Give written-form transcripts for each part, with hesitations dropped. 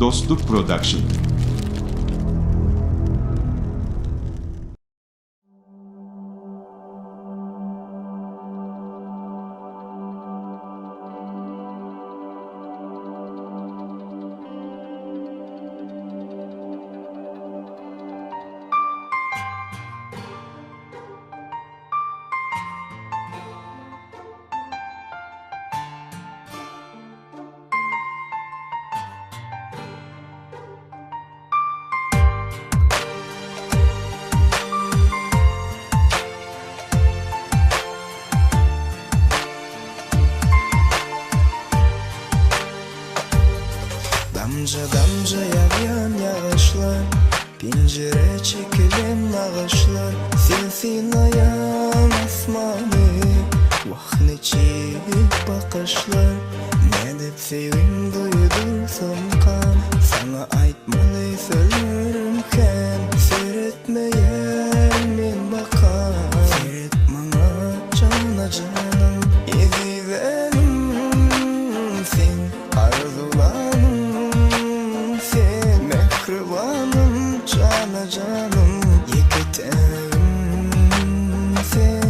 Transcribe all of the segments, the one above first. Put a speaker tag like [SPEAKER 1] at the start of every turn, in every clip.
[SPEAKER 1] Dostluk Production.
[SPEAKER 2] Damca damca yağyan yağışlar, Pencere çekilen nağışlar, Sensin ayan asmanı, Vah neçe bakışlar. Ne dep sevim duydursam kan, Sana aytmalı sözlerim ken, Seyretmeyen men bakan, Seyret bana cana canım, Ezizenim sen, arzulanım sen, Mehribanım cana canım, Yeketerim sen.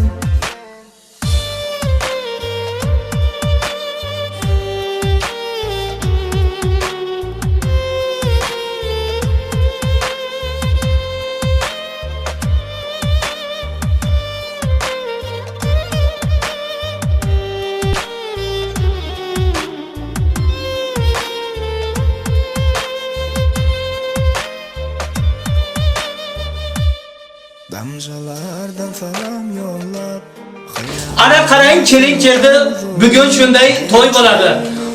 [SPEAKER 2] Damcalardan salam yollab,
[SPEAKER 3] Ana qarang, kelin keldi. Bugun shunday to'y bo'ladi.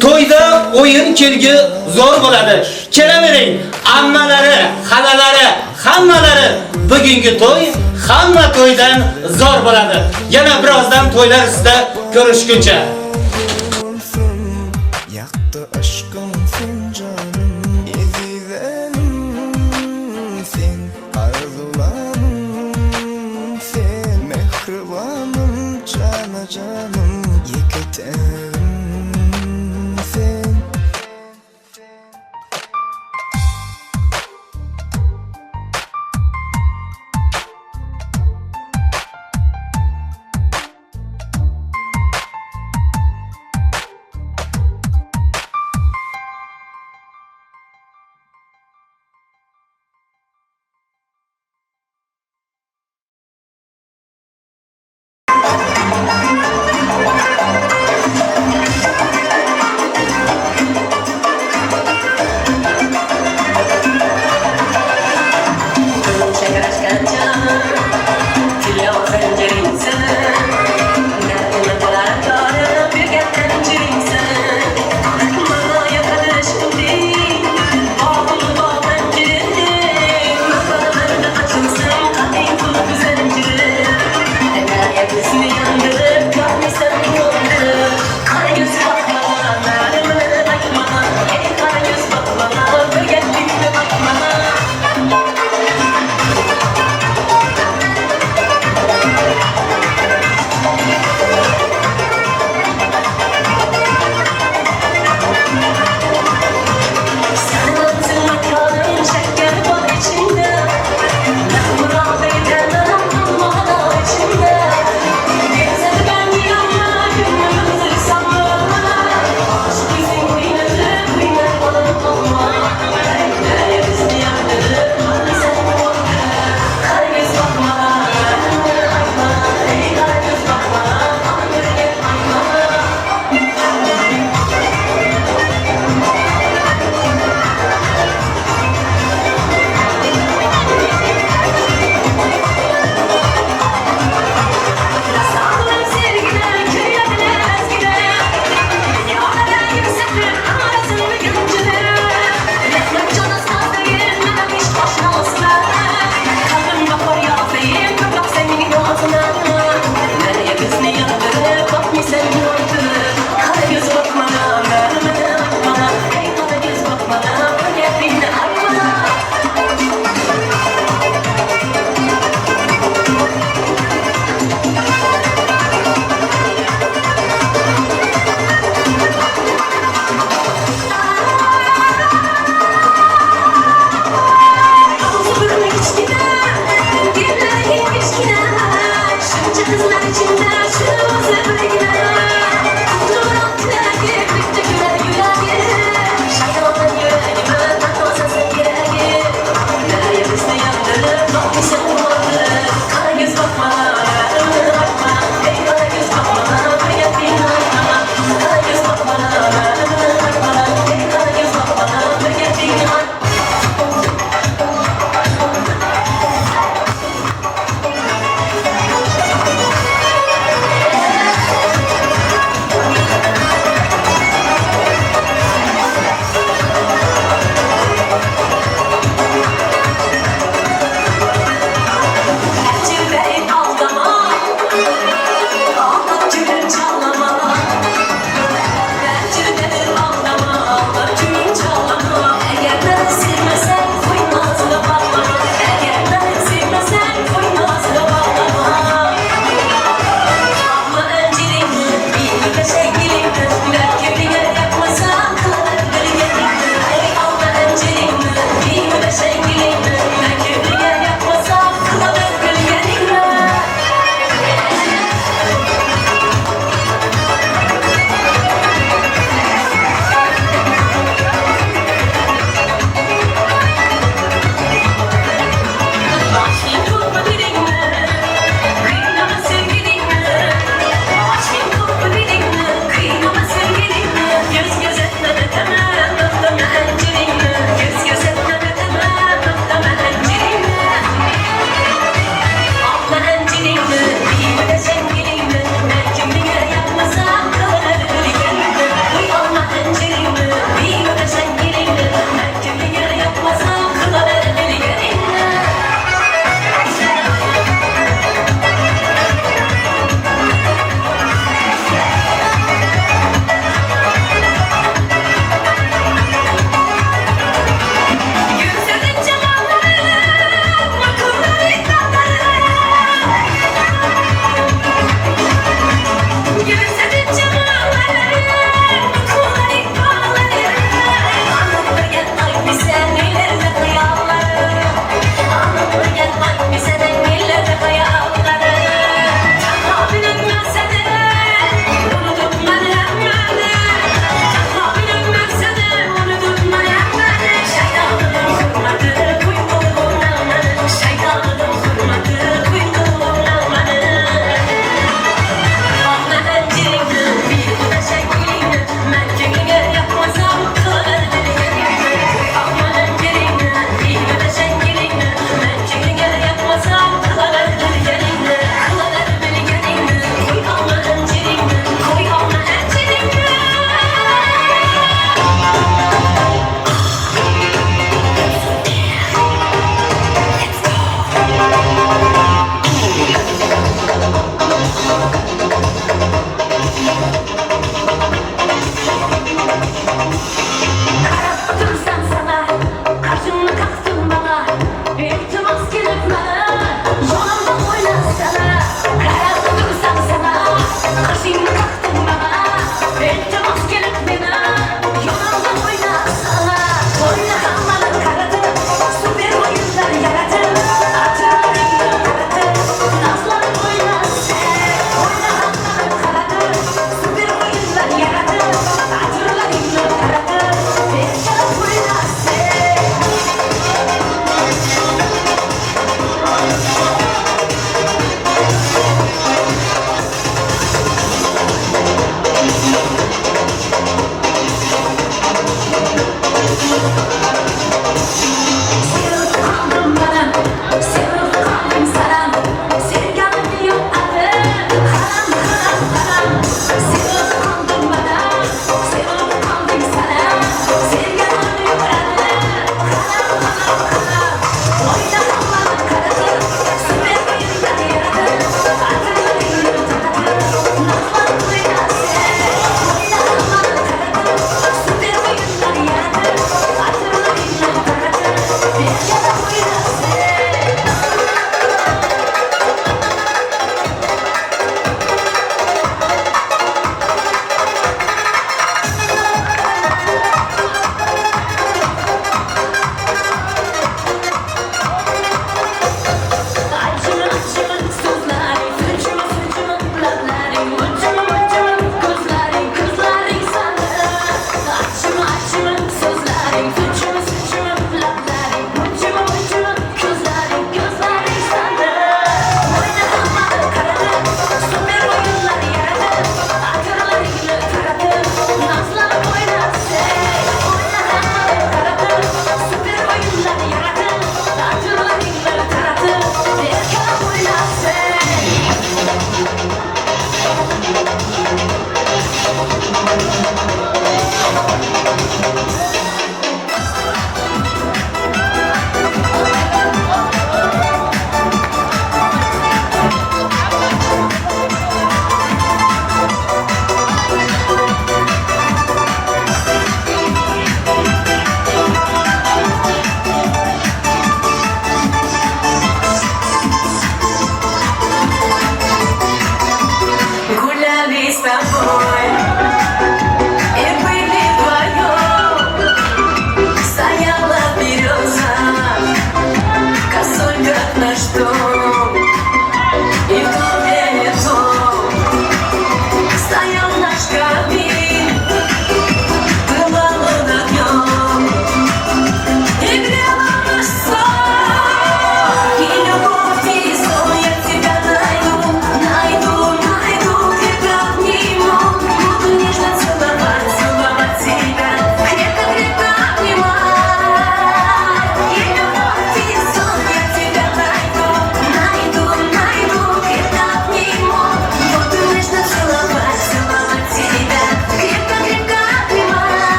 [SPEAKER 3] To'yda o'yin kelgi zo'r bo'ladi. Kelavering, ammalari, xalalari, hammalari, bugungi to'y hamma to'ydan zo'r bo'ladi. Yana birozdan to'ylar ustida ko'rishguncha.
[SPEAKER 2] Olsun, Yaktı aşkım sen canım, Ezizenim sen, arzulanım sen, Mehribanım cana canım, Yeketerim sen.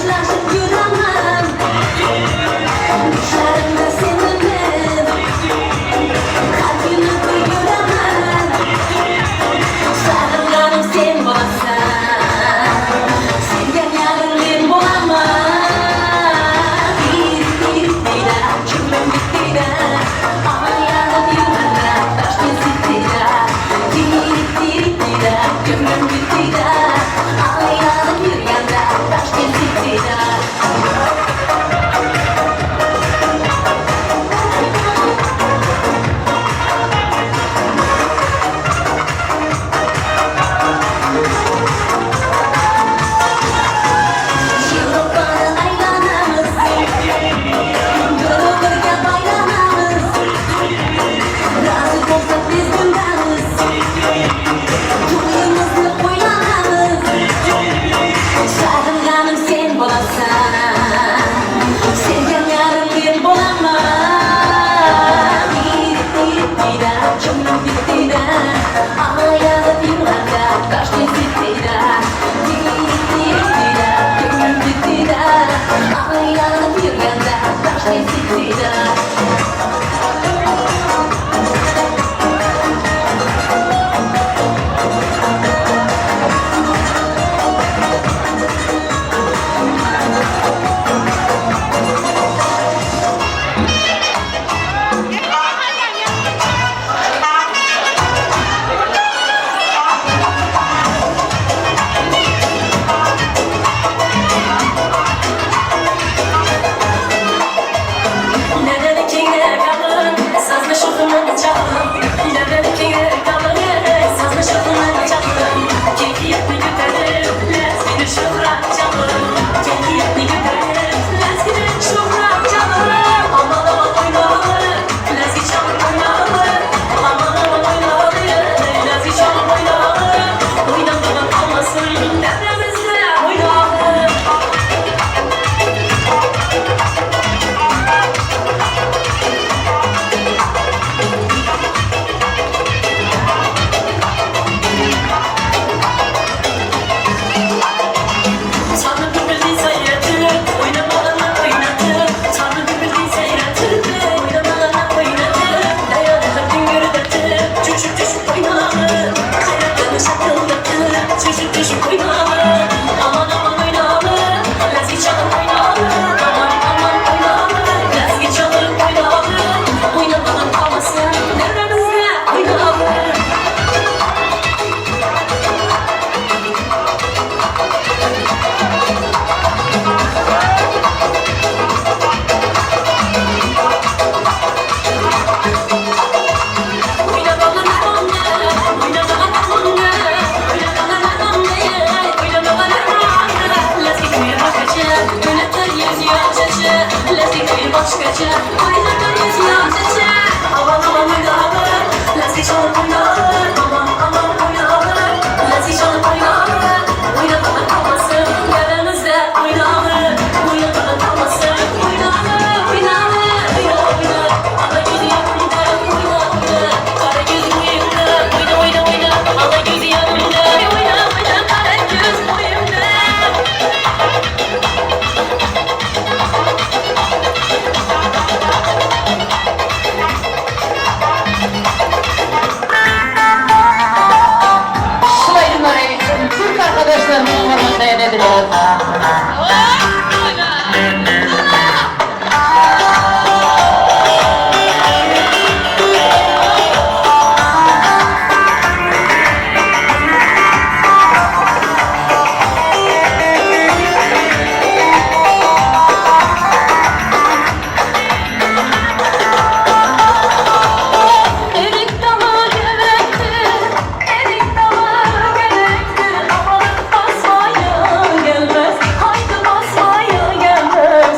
[SPEAKER 1] Xo'shlashib yuraman. Tushlarimda seni men har kuni yuraman. Sog'inganim sen bo'lasan, sevgan yarim men bo'laman. Tiri-tiri-tira, ko'nglim bitira, aylanib yurganda Tashkent Cityda. Tiri-tiri-tira, ko'nglim bitira, aylanib yurganda Tashkent Cityda. Yevropani aylanamiz, bir-biriga aylanamiz. Rozi bo'lsa biz bundamiz, to'yimizni o'ylanamiz. Sog'inganim sen bo'lasan, sevgan yarim men bo'laman. Tiri-tiri-tira, ko'nglim bitira, aylanib yurganda Tashkent Cityda. Tiri-tiri-tira, ko'nglim bitira, aylanib yurganda Tashkent Cityda. Nerede kere kalın, sazlı şokumun çalın. Nerede kere kalın, sazlı şokumun çalın. Keyfiyetli gütelim, lezgini şöhret çalın. Keyfiyetli gütelim, lezgini şöhret çalın. Aman aman oynalı, lezgi çalıp oynalı. Aman aman oynalı, lezgi çalıp oynalı. Oynamadan kalmasın, devremizde oynalı. Tanrı birbirliği seyrettir, oynamalarına oynatır. Tanrı birbirliği seyrettir, oynamalarına oynatır. Dayanır güngörüdettir, çocuk çocuk oynalı. Hayatını şakıldatır, çocuk çocuk oynalı. Aman aman oynalı, lezgi çalıp oynalı. Aman aman oynalı, lezgi çalıp oynalı. Oynamadan kalmasın, devremizde oynalı.
[SPEAKER 4] Türk arkadaşlarımın hürmetine edilir.
[SPEAKER 1] Erik dalı gerektir, erik dalı gerektir. Aman basmaya gelmez, haydi basmaya gelmez.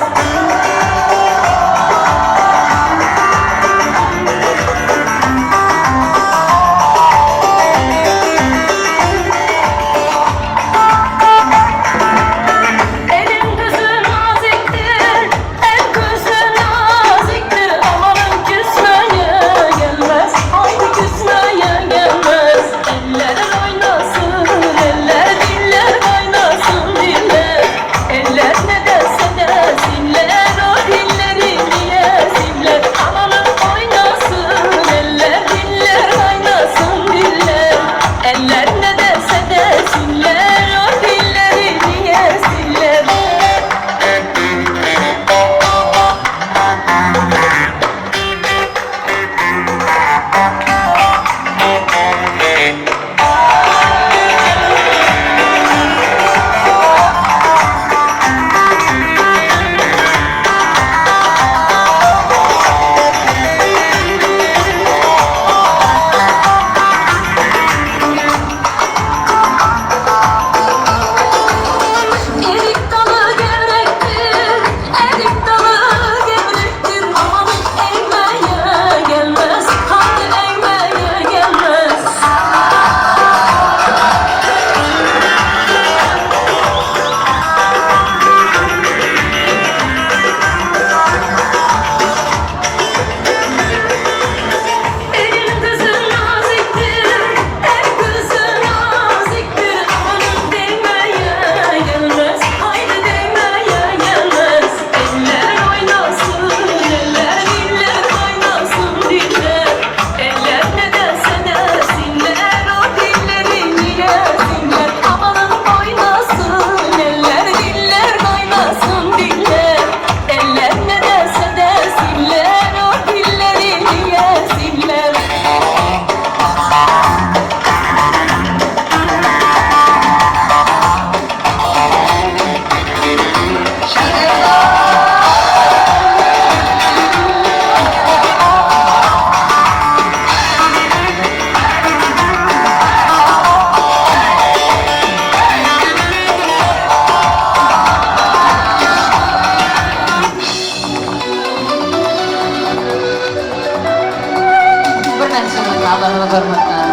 [SPEAKER 4] Hormatdan.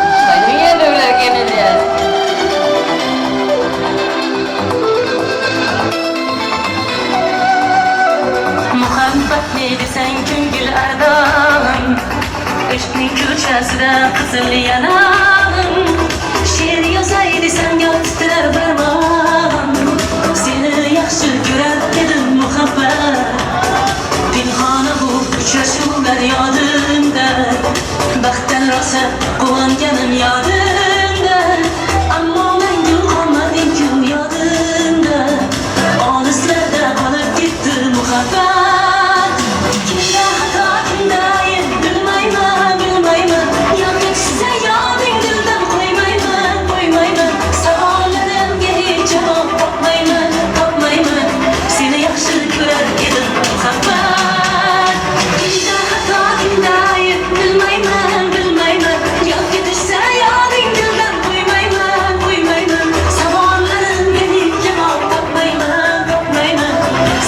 [SPEAKER 4] Yana ular keladi.
[SPEAKER 1] Muhabbat ne desang ko'ngil ardog'im, Ishqning ko'chasida qizil yanag'im. She'r yozay desam gap titrar barmog'im. Seni yaxshi ko'rar edim muhabbat. Pinhona bu uchrashuvlar yodimda. Baxtdan rosa quvonganim yodimda. Ammo mangu qolmading-ku yodimda. Olislarda qolib ketdi muhabbat. Kimda xato, kimda ayb bilmayman, bilmayman. Yod ketishsa yoding dildan qo'ymayman, qo'ymayman. Savollarimga hech javob topmayman, topmayman. Seni yaxshi ko'rar edim muhabbat. Kimda xato, kimda ayb bilmayman, bilmayman. Yod ketishsa yoding dildan qo'ymayman, qo'ymayman. Savollarimga hech javob topmayman, topmayman.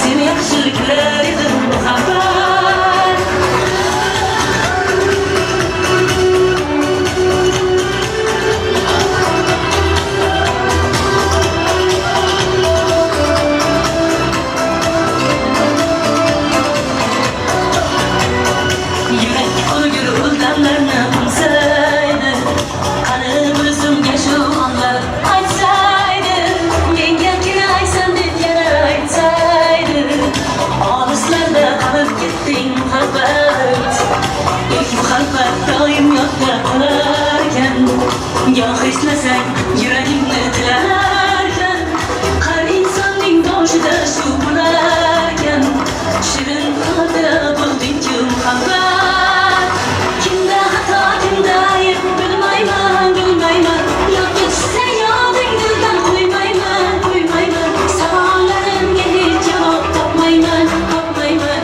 [SPEAKER 1] Seni yaxshi ko'rar edim muhabbat. Yurak qurgur o'ldamlarni qo'nsaydi. Qani o'zimga shu onlar aytsaydi. Menga keraksan deb yana aytsaydi. Olislarda qolib ketding muhabbat. Ilk muhabbat doim yodda qolarkan. Goh eslasang yuragimni tilarkan. Har insonning boshida shu bo'larkan. Shirin xotira bo'lding-ku muhabbat. Kimda xato, kimda ayb bilmayman, bilmayman. Yod ketishsa yoding dildan qo'ymayman, qo'ymayman. Savollarimga hech javob topmayman, topmayman.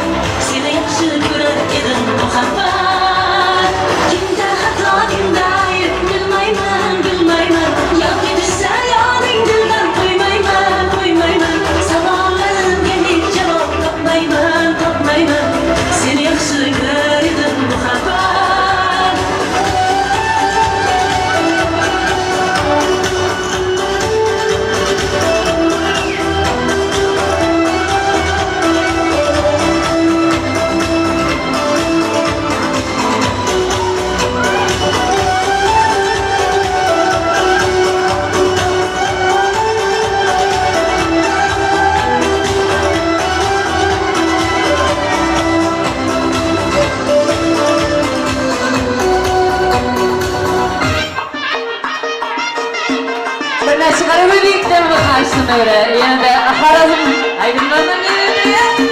[SPEAKER 1] Seni yaxshi ko'rar edim muhabbat. Kimda xato, kimda ayb bilmayman, bilmayman. Yod ketishsa yoding dildan qo'ymayman, qo'ymayman. Savollarimga hech javob topmayman, topmayman. Seni yaxshi ko'rar edim muhabbat.
[SPEAKER 4] Bir chiqarib o'ylaydi qaysini öyle. Yana da Xorazm aydınlardan keladi.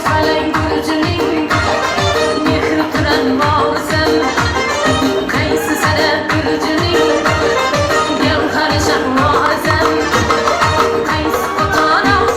[SPEAKER 1] Qalang gurjining mehri turan borisan. Qaysi sana gurjining gavhari shahvorisan. Qaysi qo'tonoq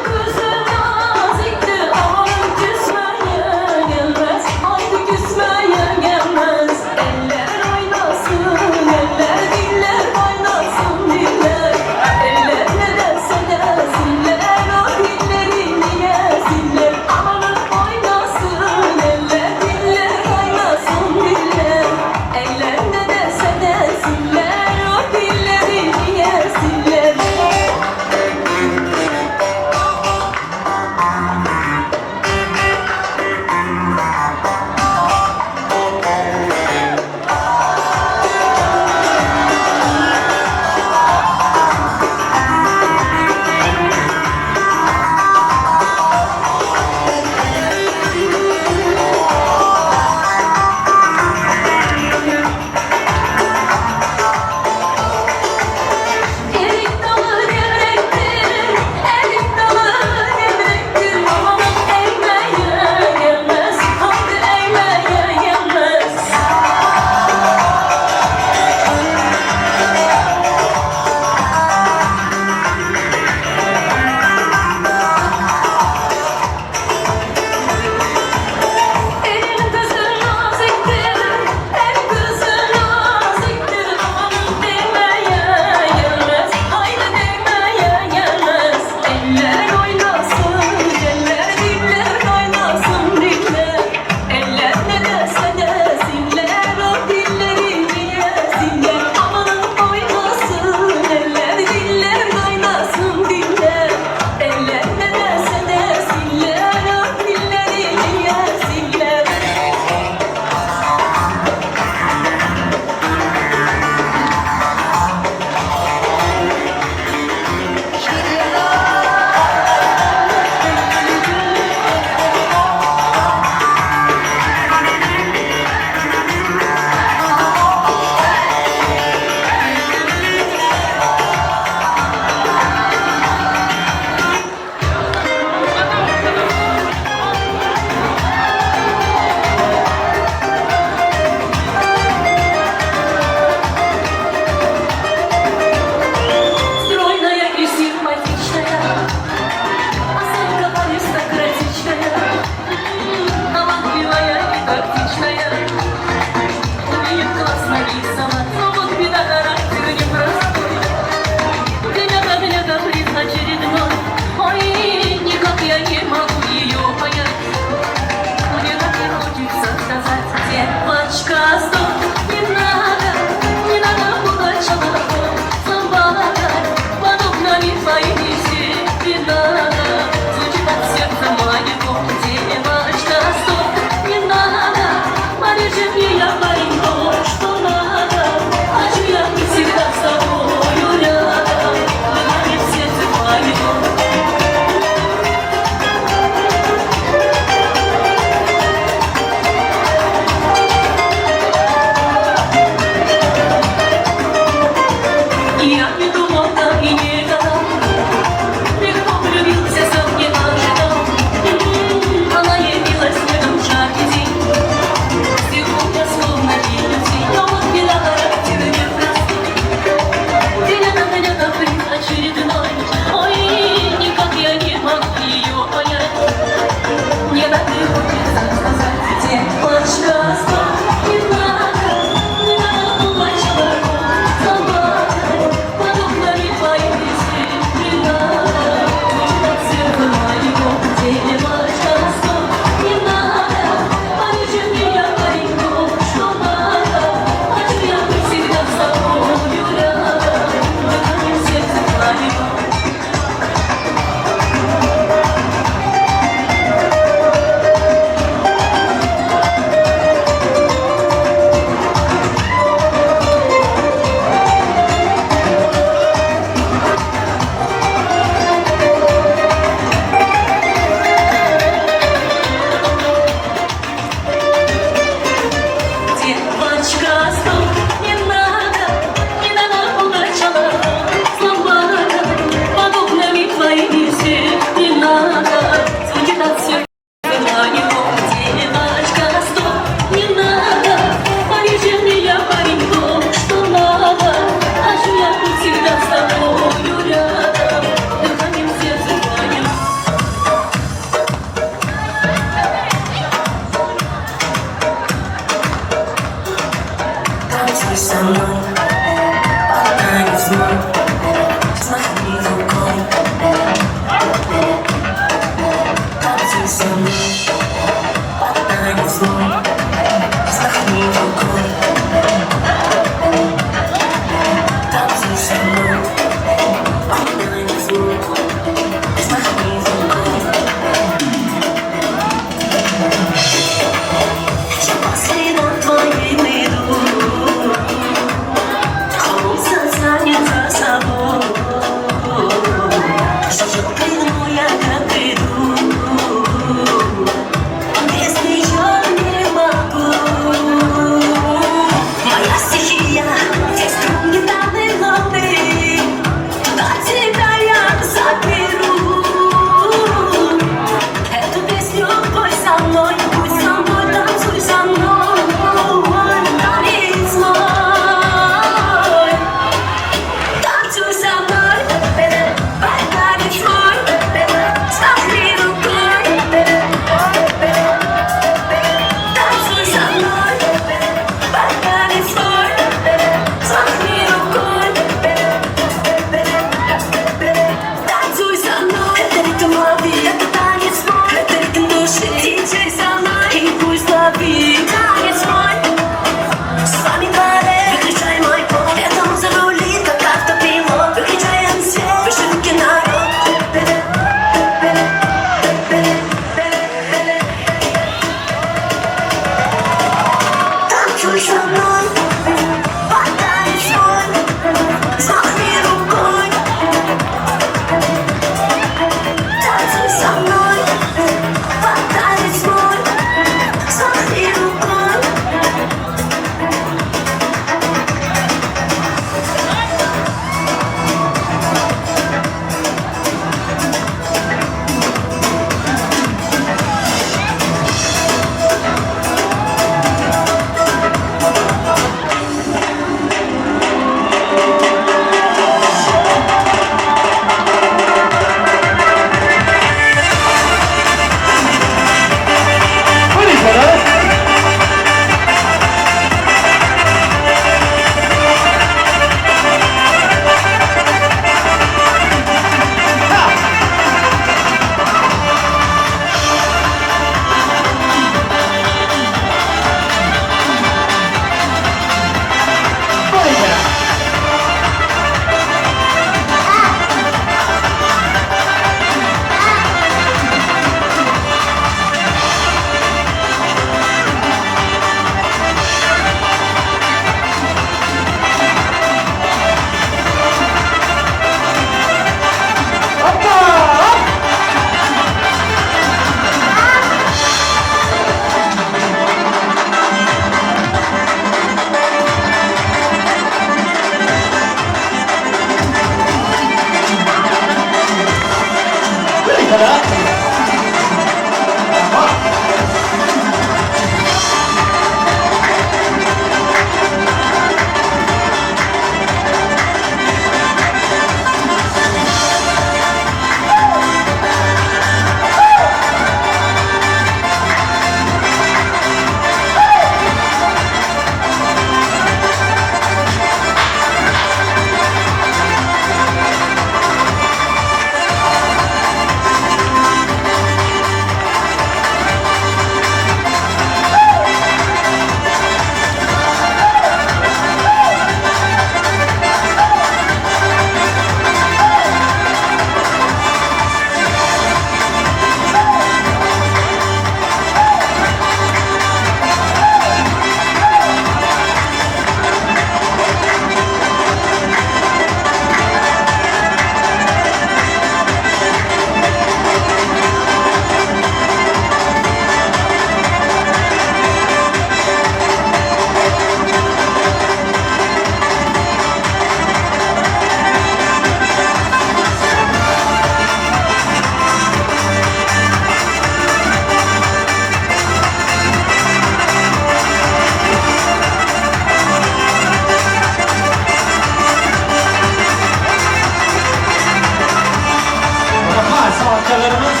[SPEAKER 5] Rahmat san'atkorlarimiz.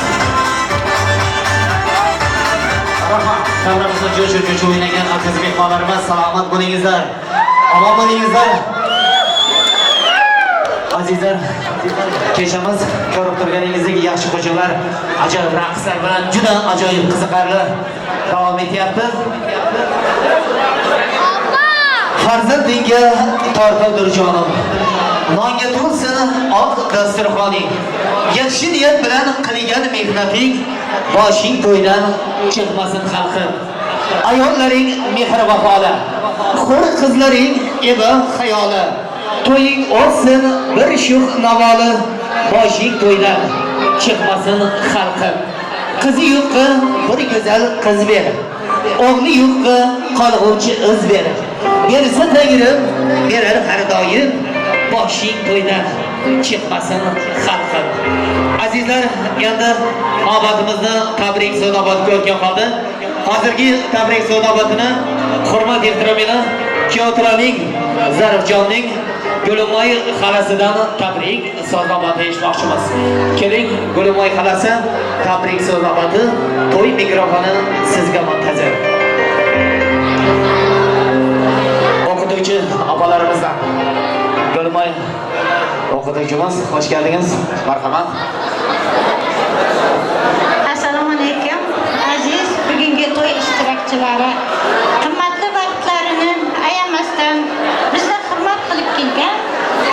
[SPEAKER 5] Rahmat. Davramizni jo'sh-jo'sh o'ynagan aziz mehmonlarimiz, salomat bo'lingizlar. Omon bo'lingizlar. Azizlar, kechamiz ko'rib turganingizdek yaxshi qo'shiqlar, ajoyib raqslar bilan juda ajoyib qiziqarli davom etyapti. Farzandingga tortildir jonim. Nonga to'lsin oq dasturxoning. Yaxshi niyat bilan qilgan mehnating, boshing to'ydan chiqmasin xalqim. Ayollaring mehr vafoli, hur qizlaring eba xayoli. To'ying olsin bir shuh navoli, boshing to'ydan chiqmasin xalqim. Qizi yo'qqa bir go'zal qiz ber. O'g'li yo'qqa qolg'uvchi iz ber. Bersa Tangrim berar har doim, boshing to'ydan chiqmasin xalqim. Azizlar, endi navbatimizni tabrik so'z o'tgan qoldi. Hozirgi tabrik so'z navbatini hurmat ehtiromini Kuyovturaning Zarifjonning Gulimoy xalasidan tabrik so'z navbati eshitmoqchimiz. Keling, Gulimoy xalasi, tabrik so'z navbati, to'y mikrofoni sizga muntazir. O'qituvchi opalarimizdan Gulimoy o'qituvchimiz, xush keldingiz. Marhamat.
[SPEAKER 6] Assalomu alaykum, aziz bugungi to'y ishtirokchilari. Qimmatli vaqtlarini ayamasdan bizni hurmat qilib kelgan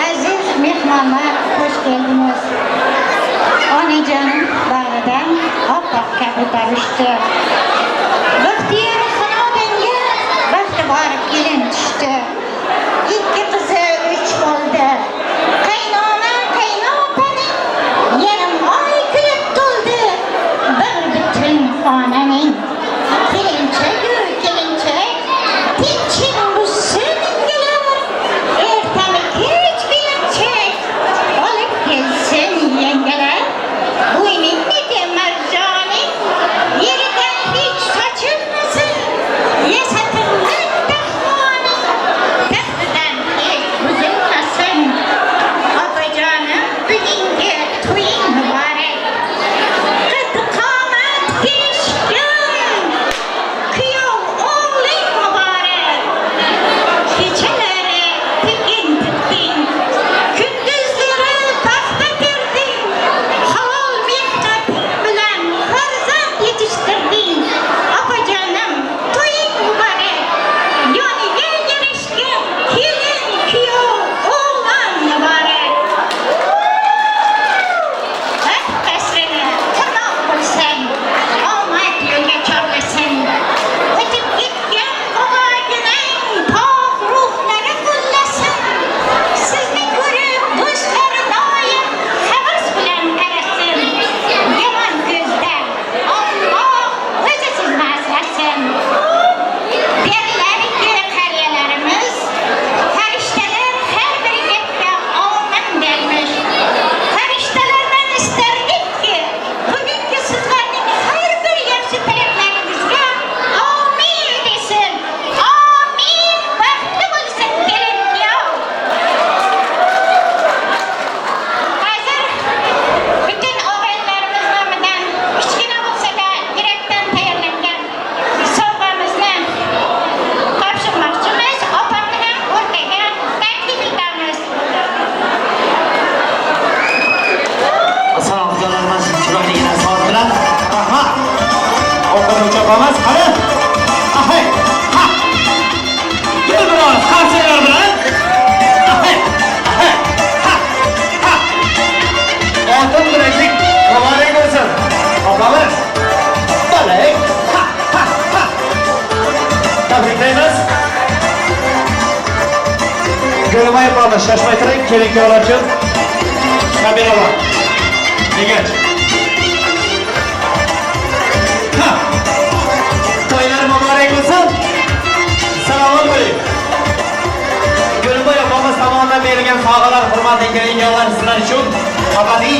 [SPEAKER 6] aziz mehmonlar, xush keldingiz. Onajonim bag'ridan oppoq kabutar uchdi. Baxtiyor xonadonga baxti bor kelin tushdi. Ikki qizi uch bo'ldi. Qaynona qaynotaning yarim oy kulib to'ldi. Bir butun xonaning kelinchak-u kelinchak, tinching buzsin ingilar. Ertami kech belinchak olib kelsin yengalar. Bo'yningdagi marjoning yeridan hech sochilmasin. Yasatilgan dahmoning
[SPEAKER 5] Opamiz, qani? Ahay. Ha. Gel biroz qarsaklar bilan. Ahay. Ahay. Ha. Ha. Oltin bilaklik muborak bo'lsin. Opamiz. Balak. Ha, ha, ha. Tabriklaymiz. Gulmay opamiz, shoshmay turing, kelin kuyovlar uchun kamera bor. Degach. Ha. To'ylar muborak bo'lsin. Salomat bo'ling. Gulboy opamiz tomonidan berilgan sovg'alar, hurmatli kelin-kuyovlar, sizlar uchun abadiy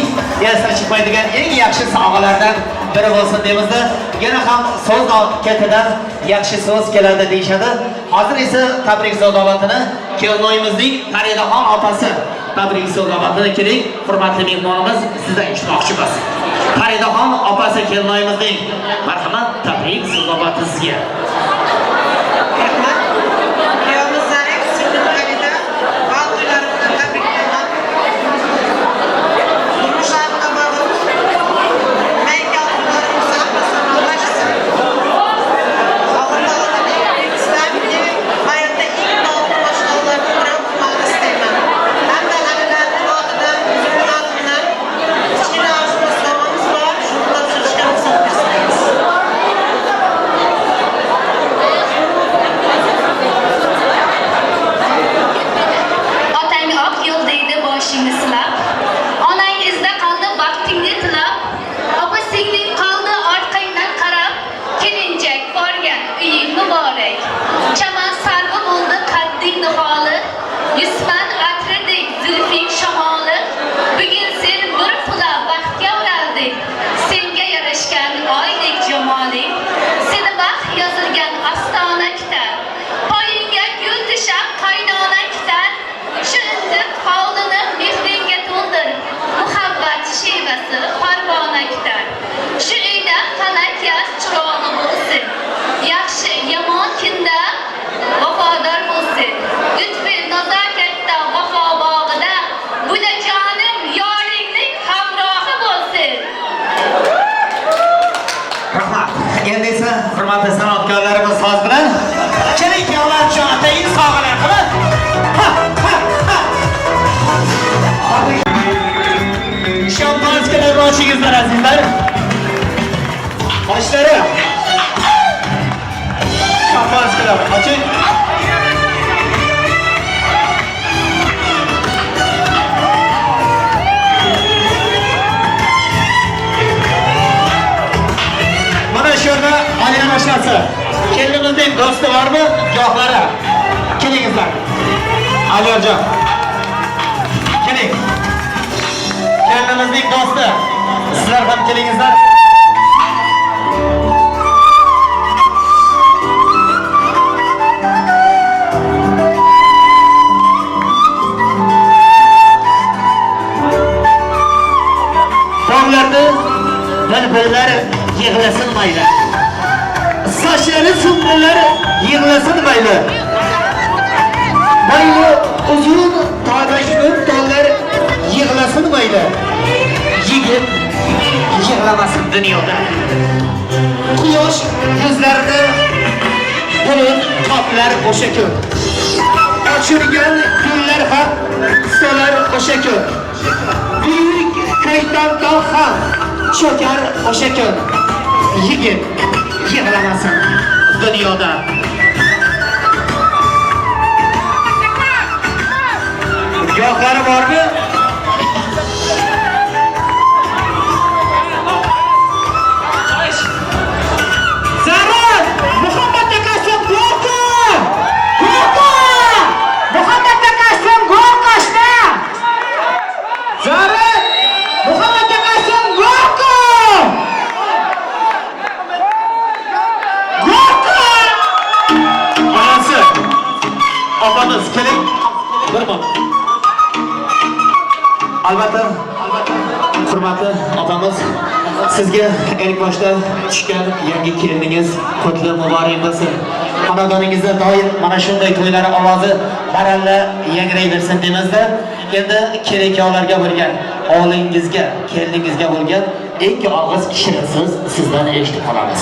[SPEAKER 5] esdan chiqmaydigan eng yaxshi sovg'alardan biri bo'lsin deymizda. Yana ham so'z ketidan yaxshi so'z keladi deyishadi. Hozir esa tabrik so'z kelinoyimizning Faridaxon opasi tabrik so'z keling, hurmatli mehmonimiz, sizdan eshitmoqchimiz. Faridaxon opasi kelinoyimizning, marhamat, tabrik so'z sizga.
[SPEAKER 7] Rahmat. Kuyovimiz Zarif, singlim Farida va to'ylari bilan tabriklayman. Turmushlarini baxt, maykallarimiz saqlasin, Alloh taolodan istaymanki, hayotda eng to'g'ri boshqonlardan biri bo'lmani istayman. Hamda analarning otidan, o'zimning otimdan kichkina oshimiz, sovg'amiz bor, shuni topshirishga ruxsat bersangiz.
[SPEAKER 1] Otang oq yo'l deydi boshingni silab, onang izda qoldi baxtingni tilab, opa singling qoldi orqangdan qarab, kelinchak borgan uying muborak. Chaman sarvi bo'ldi qadding niholi, yusman atridek zulfing shamoli. Bugun sen bir pula baxtga o'ralding, senga yarashgan oydek jamoling. Seni baxt yozilgan ostona kutar, poyingga gul tushab qaynona kutar. Shu intiq hovlini mehringga to'ldir, muhabbat shevasi parvona kutar. Shu uyda falak yoz chirog'i bo'lsin, yaxshi yomon kunda vafodor bo'lsin. Lutfi nazokatda vafo bog'ida budajonim yoringning hamrohi bo'lsin.
[SPEAKER 5] Rahmat. Endi esa hurmatli san'atkorlarimiz soz bilan kelin kuyovlar uchun atayin sovg'alar qilib. Ha, ha, ha. Shampanskilar ochingizlar, azizlar. Boshlari. Shampanskilar oching. Mana shu yerda Aliya mashinasi. Kelinimizning do'sti bormi? Gohlari. Kelingizlar. Aliyorjon. Keling. Kelinimizning do'sti. Sizlar ham kelingizlar. Tog'larda bulbullar yig'lasin mayli. Sochlari sumbullar yig'lasin mayli. Mayli uzun tog'ashun tollar yig'lasin mayli. Yigit yig'lamasin dunyoda. Quyosh yuzlarini bulut qoplar o'sha kun. Ochilgan gullar ham solar o'sha kun. Buyuk Ko'kdan tog' ham cho'kar o'sha kun. Yigit yig'lamasin dunyoda. Gohlari bormi? Zarur! Muhammad akasi Go'qa! Go'qa! Muhammad akasi Go'qashda! Zarur! Muhammad akasi Go'qa! Go'qa! Onasi, opamiz keling. Bir minut. Albatta, hurmatli opamiz, sizga ilk boshda tushgan yangi keliningiz qutli muborak bo'lsin. Xonadoningizda doim mana shunday to'ylar ovozi baralla yangrayversin deymizda. Endi kelin-kuyovlarga bo'lgan, o'g'lingizga, keliningizga bo'lgan ikki og'iz shirin so'z sizdan eshitib qolamiz.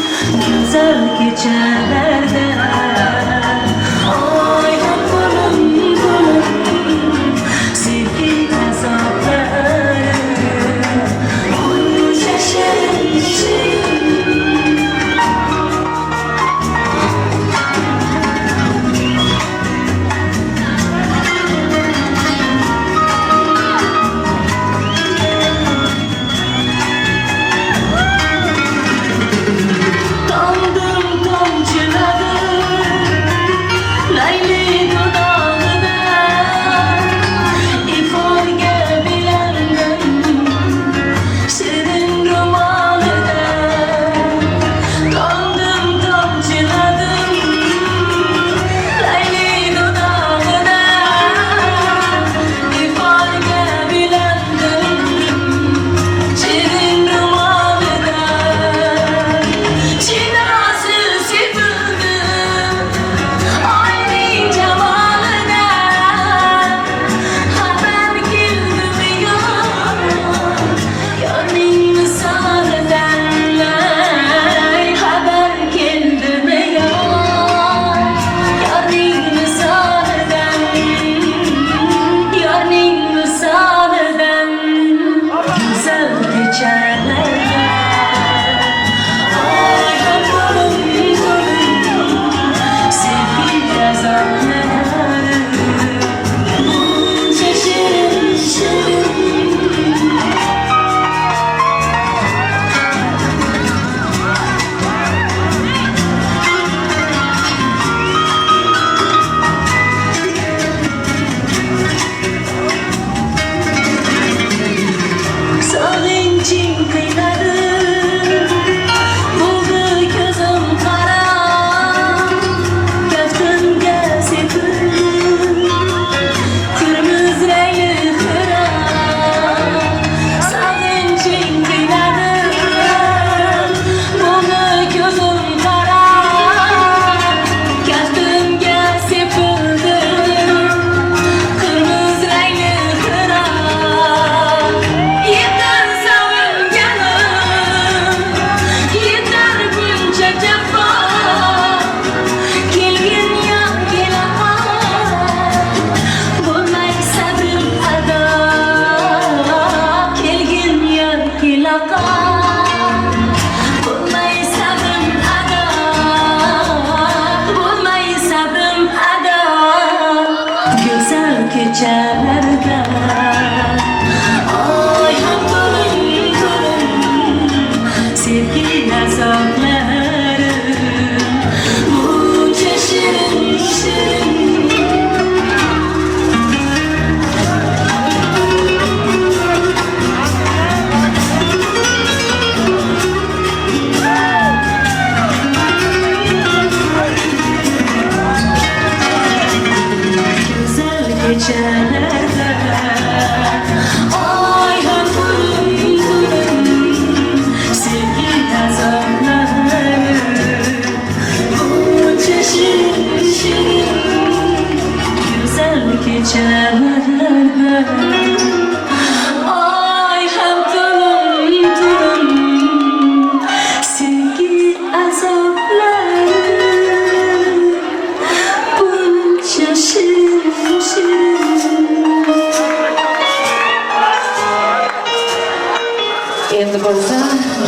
[SPEAKER 8] Endi bo'lsa,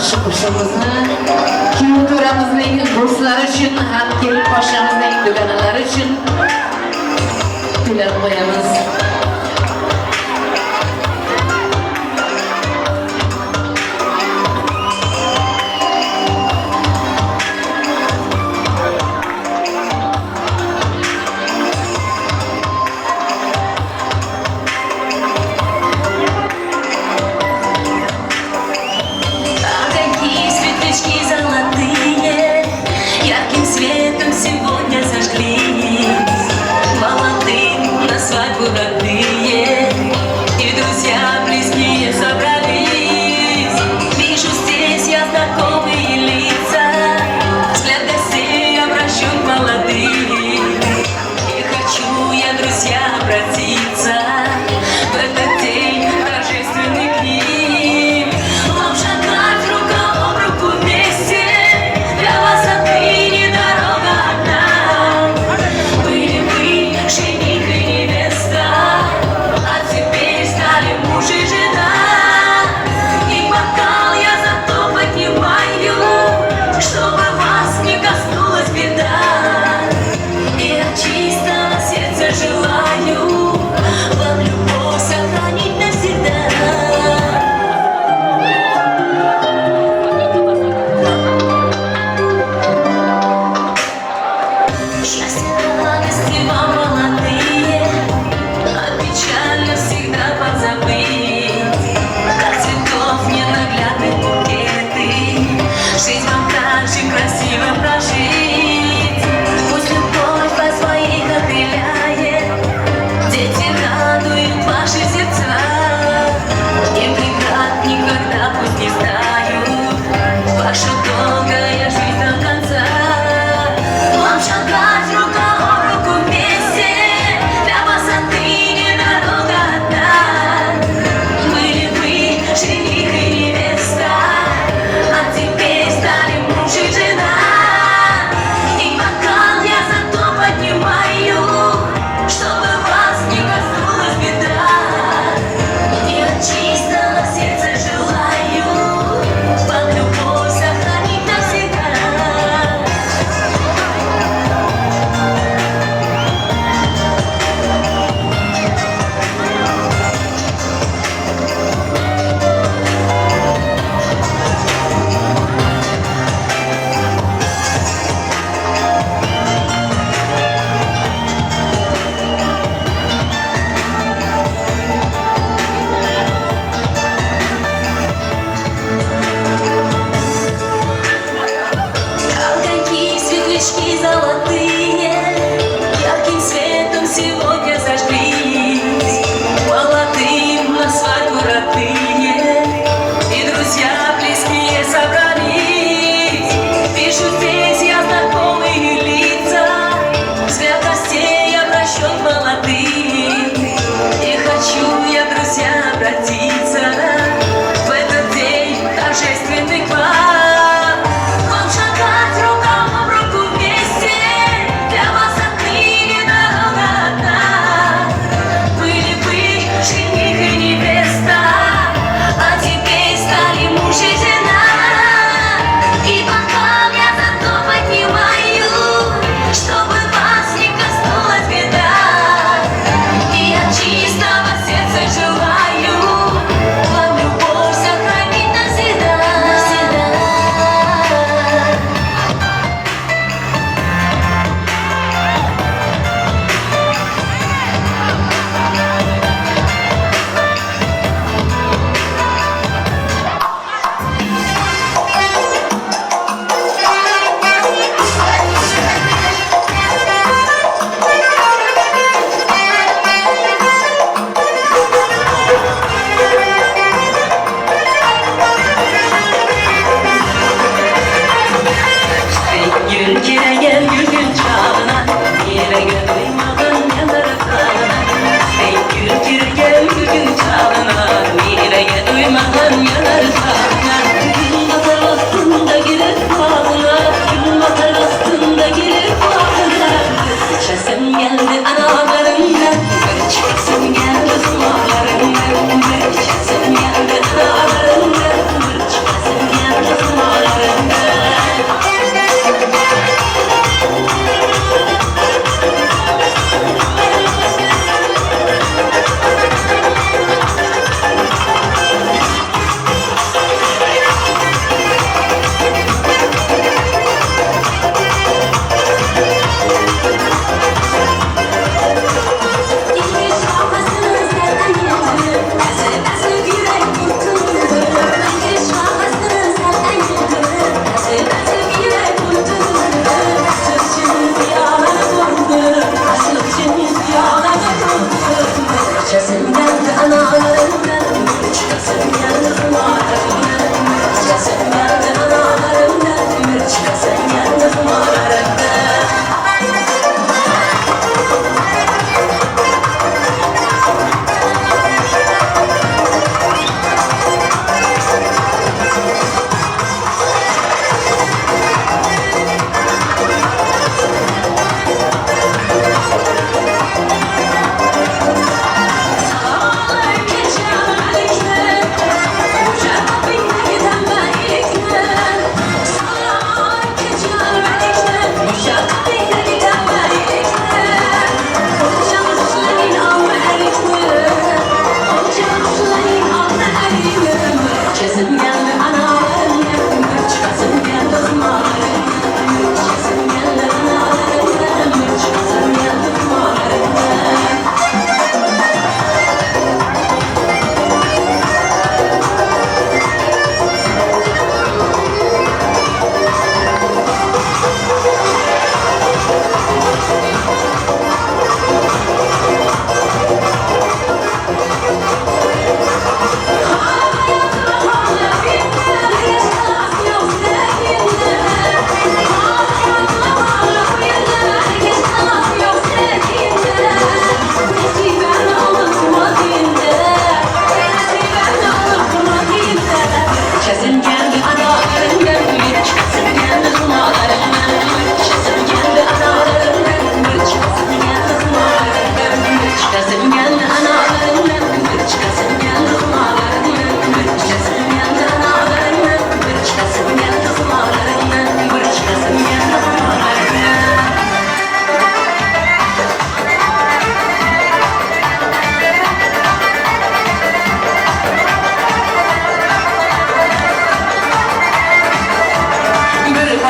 [SPEAKER 8] shu qo'shig'imizni kuyov to'ramizning do'stlari uchun ham kelin poshamizning dugonalari uchun kuylab qo'yamiz.
[SPEAKER 9] Огоньки, светлячки золотые ярким светом сегодня зажглись. Молодым на свадьбу родные.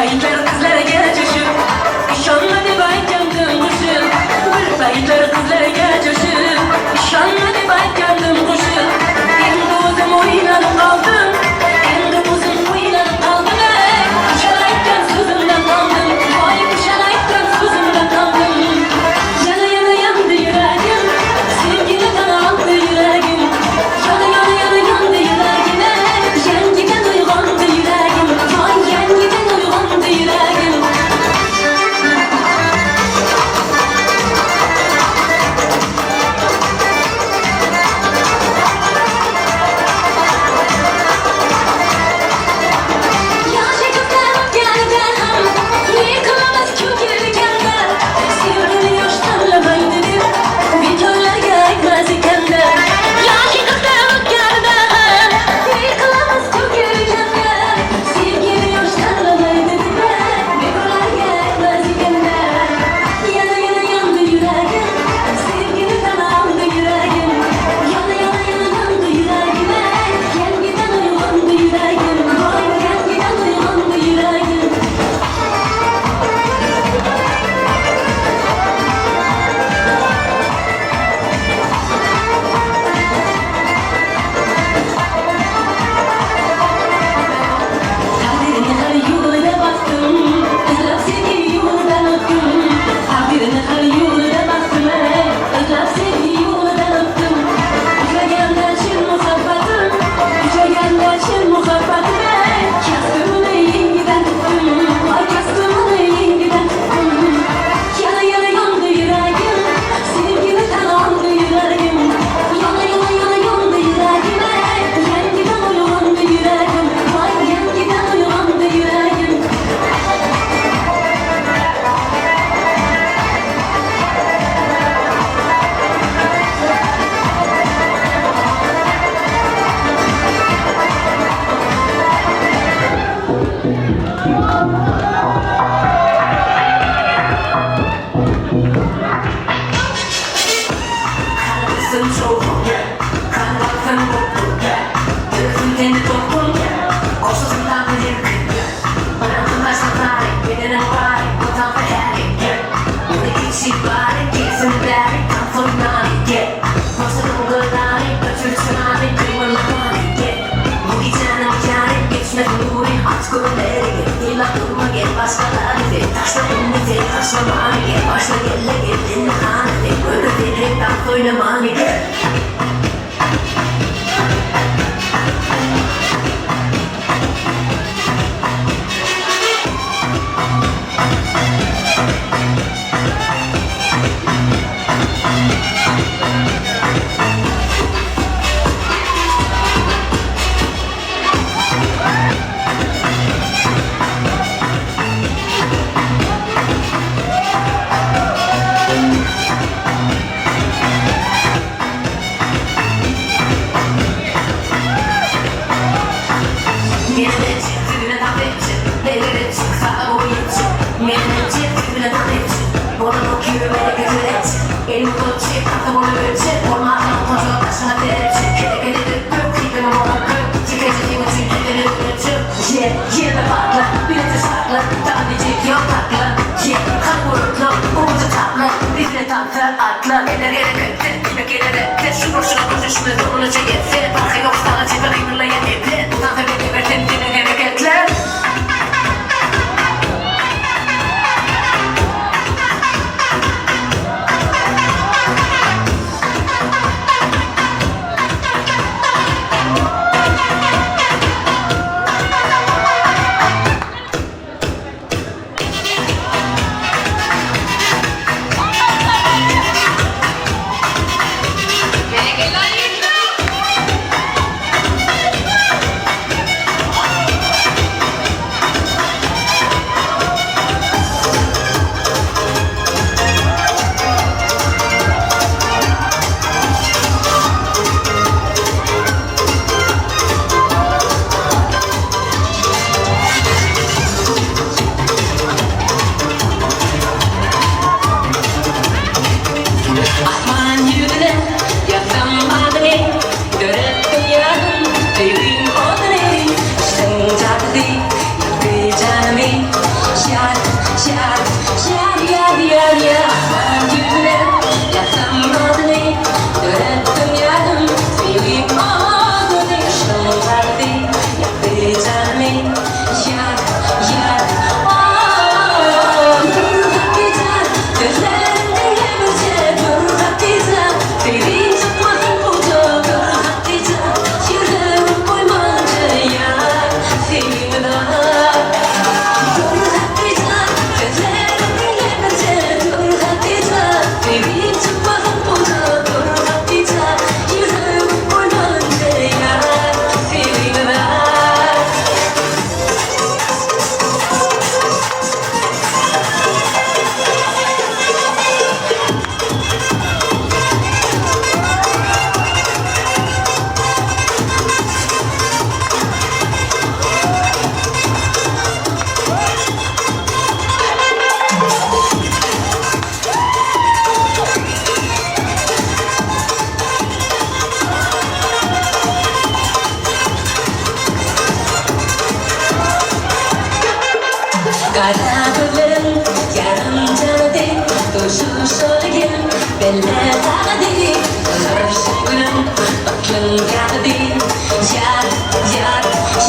[SPEAKER 4] Paytlar qizlarga jo'shib, ishonma deb aytgandim qo'shiq. Bir paytlar qizlarga jo'shib, ishonma deb aytgandim qo'shiq. Endi o'zim o'ylanib qoldim, endi o'zim o'ylanib qoldim. Ey, o'sha aytgan so'zimdan qoldim, voy o'sha aytgan so'zimdan qoldim. Yana yana yondi yuragim, sevgidan oldi yuragim. Yana yana yana yondi yuragim, yangidan uyg'ondi yuragim, voy yangidan uyg'ondi yuragim. Yoshi ko'pdan o'tganida ham yiqilamiz ko'kilganda, sevgini yosh tanlamaydi deb bekorlarga aytmas ekanda. Yoshi ko'pdan o'tganida ham yiqilamiz ko'kilganda, sevgini yosh tanlamaydi deb bekorlarga aytmas ekanda. Yana yana yondi yuragim, sevgidan oldi yuragim. Yana yana yana yondi yuragim, yangidan uyg'ondi yuragim, voy yangidan uyg'ondi yuragim. Taqdirini har yo'lida bosdim, izlab sevgi yo'lidan o'tdim. Taqdirini har yo'lida bosdim, izlab sevgi yo'lidan o'tdim. Uchraganda chin muhabbatim, uchraganda chin muhabbatim, kasbimni yengidan tutdim, voy kasbimni yengidan tutdim. Yana yana yondi yuragim, sevgidan oldi yuragim. Yana yana yana yondi yuragim, yangidan uyg'ondi yuragim, voy yangidan uyg'ondi yuragim. Qara ko'zlarim yarim janadek, To'shush olgin beli tag'idek, Yig'ishim gulim batlim gapidek. Yar, yar,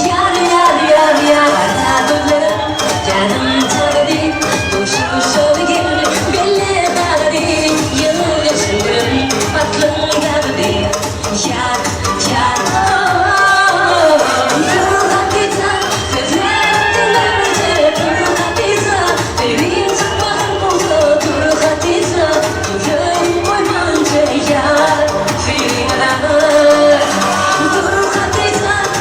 [SPEAKER 4] yar, yar, yar, yar. Qara ko'zlarim yarim janadek, To'shush olgin beli tag'idek, Yig'ishim gulim batlim gapidek. Yar, yar, oh. Tur Hatice, Tur Hatice, Berin çıkmağın buldu. Tur Hatice, Yürüm koymanca yar. Tur Hatice.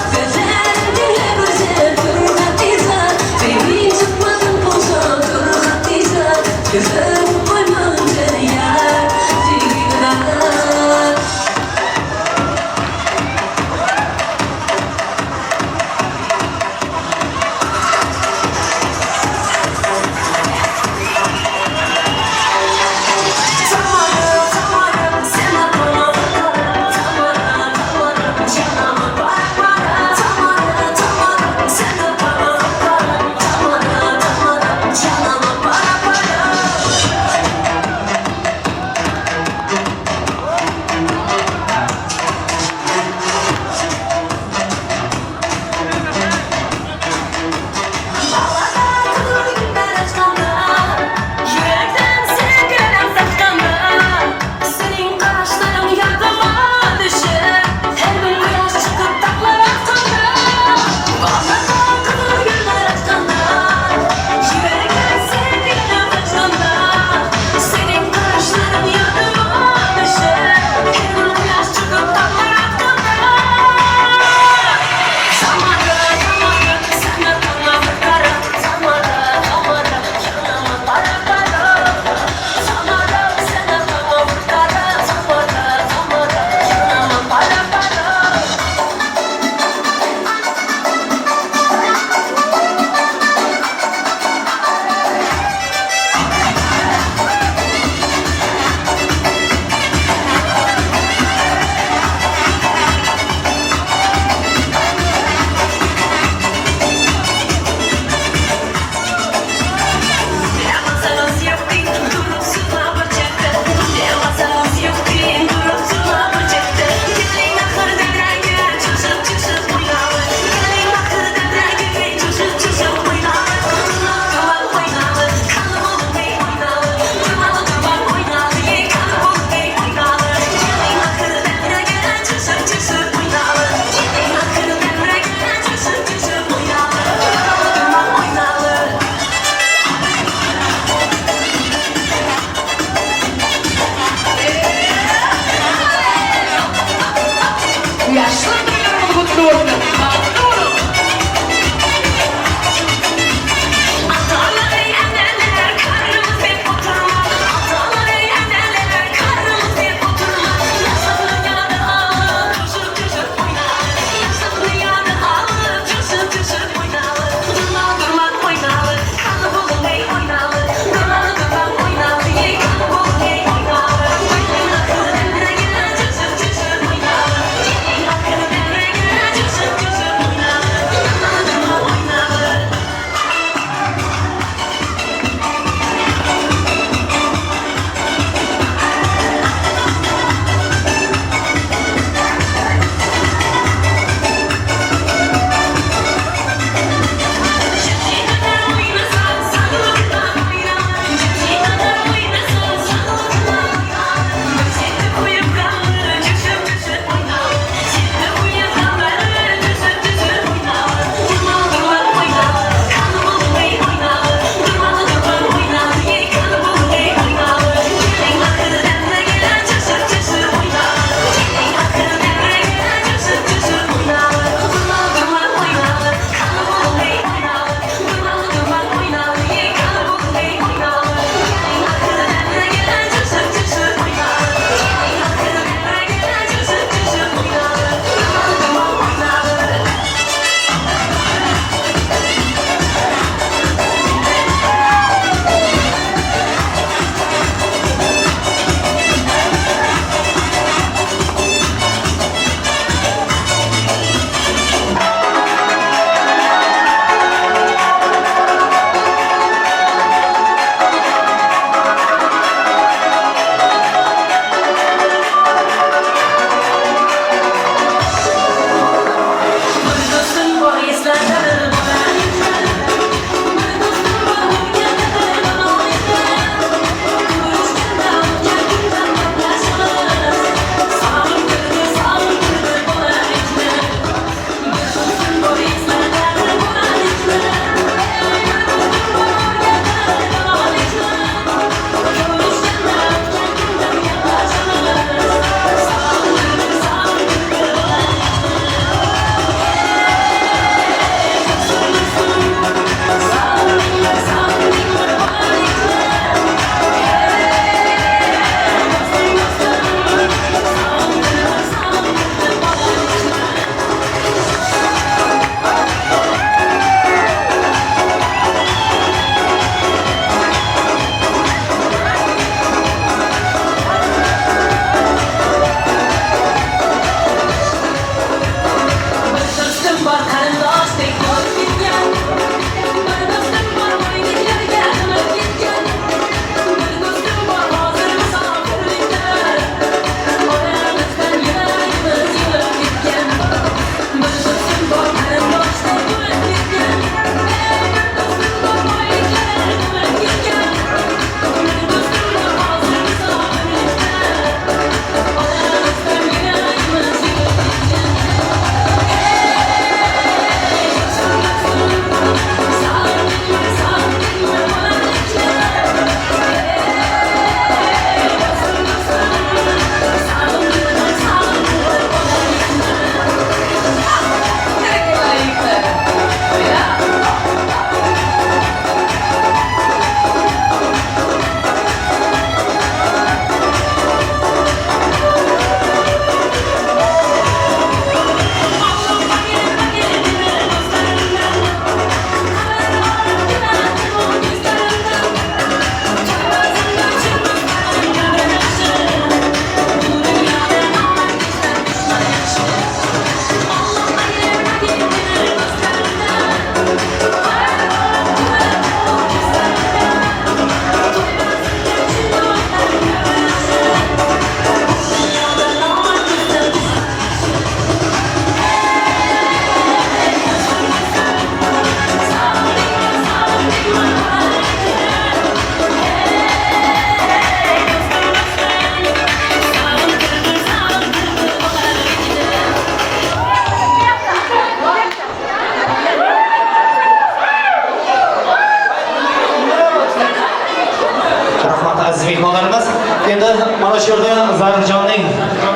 [SPEAKER 5] Uchurda Zarifjonning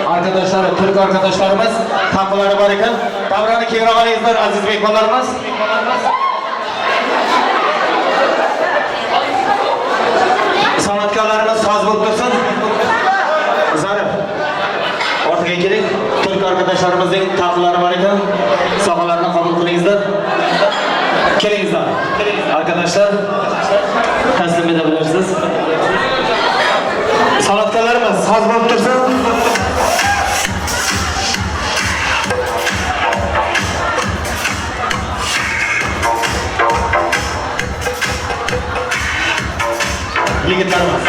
[SPEAKER 5] arkadaşları, Türk arkadaşlarımız taqilari bor ekan. Davrani kengroq olingizlar, aziz mehmonlarimiz. San'atkorlarimiz soz bo'lib tursin. Zarif, ortaga keling. Türk arkadaşlarımızning taqilari bor ekan. Sovg'alarni qabul qilingizlar. Kelingizlar. Arkadaşlar, taslim edebilirsiniz. San'atkorlarimiz soz bo'lib tursin. Yigitlarimiz.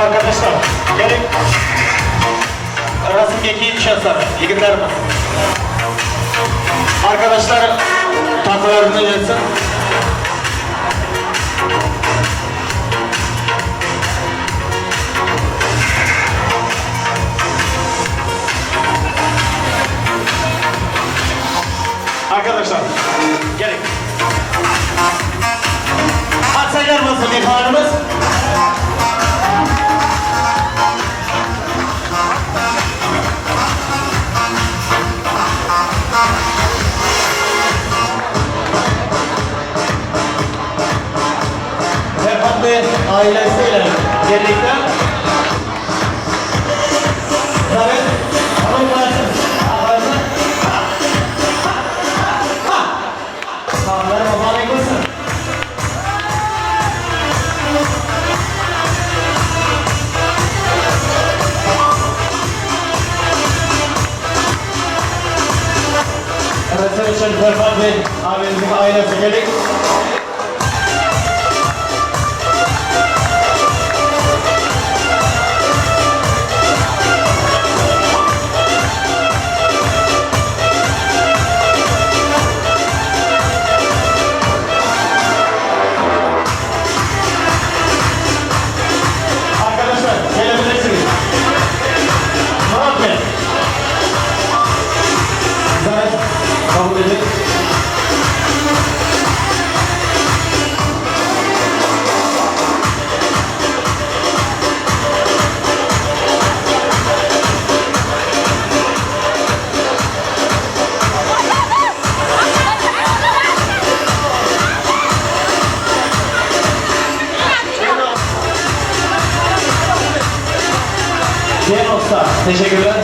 [SPEAKER 5] Arkadaşlar, gelin. Rasmga keyin tushasizlar, yigitlarimiz. Arkadaşlar tatlılarını üretsin. Arkadaşlar, gelin. Atsaylar mısın mehmanımız? Ferhat Bey ailesiyle birlikte Zarif, hanımlar, sağlar mübarek olsun. Resim için Ferhat Bey abimizin ailesi gelin. Arkadaşlar gelebilirsiniz. Murat Bey. Zarif kabul edin. Cem Usta, teşekkürler.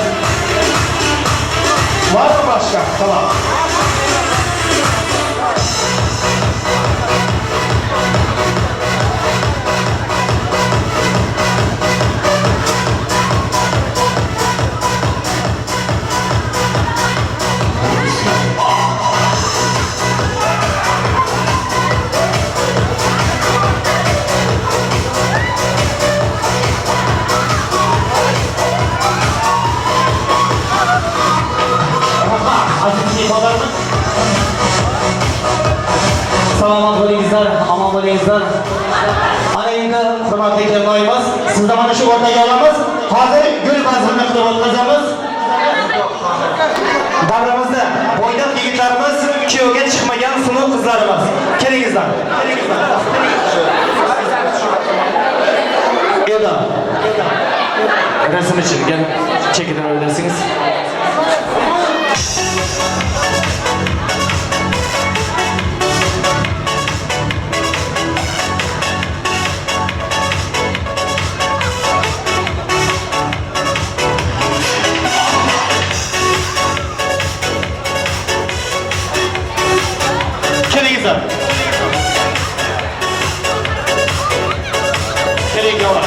[SPEAKER 5] Var mı başka? Tamam. Aziz mehmonlarimiz. Salomat bo'lingizlar, omon bo'lingizlar. Ana endi hurmatli kelinoyimiz, sizni mana shu o'rtaga olamiz. Hozir gul bazmini qilib o'tkazamiz. Davramizda bo'ydoq yigitlarimiz, kuyovga chiqmagan suluv qizlarimiz. Kelingizlar. Eda. Rasm uchun gel chekida o'ynasınız. Kelingizlar. Kelinglar.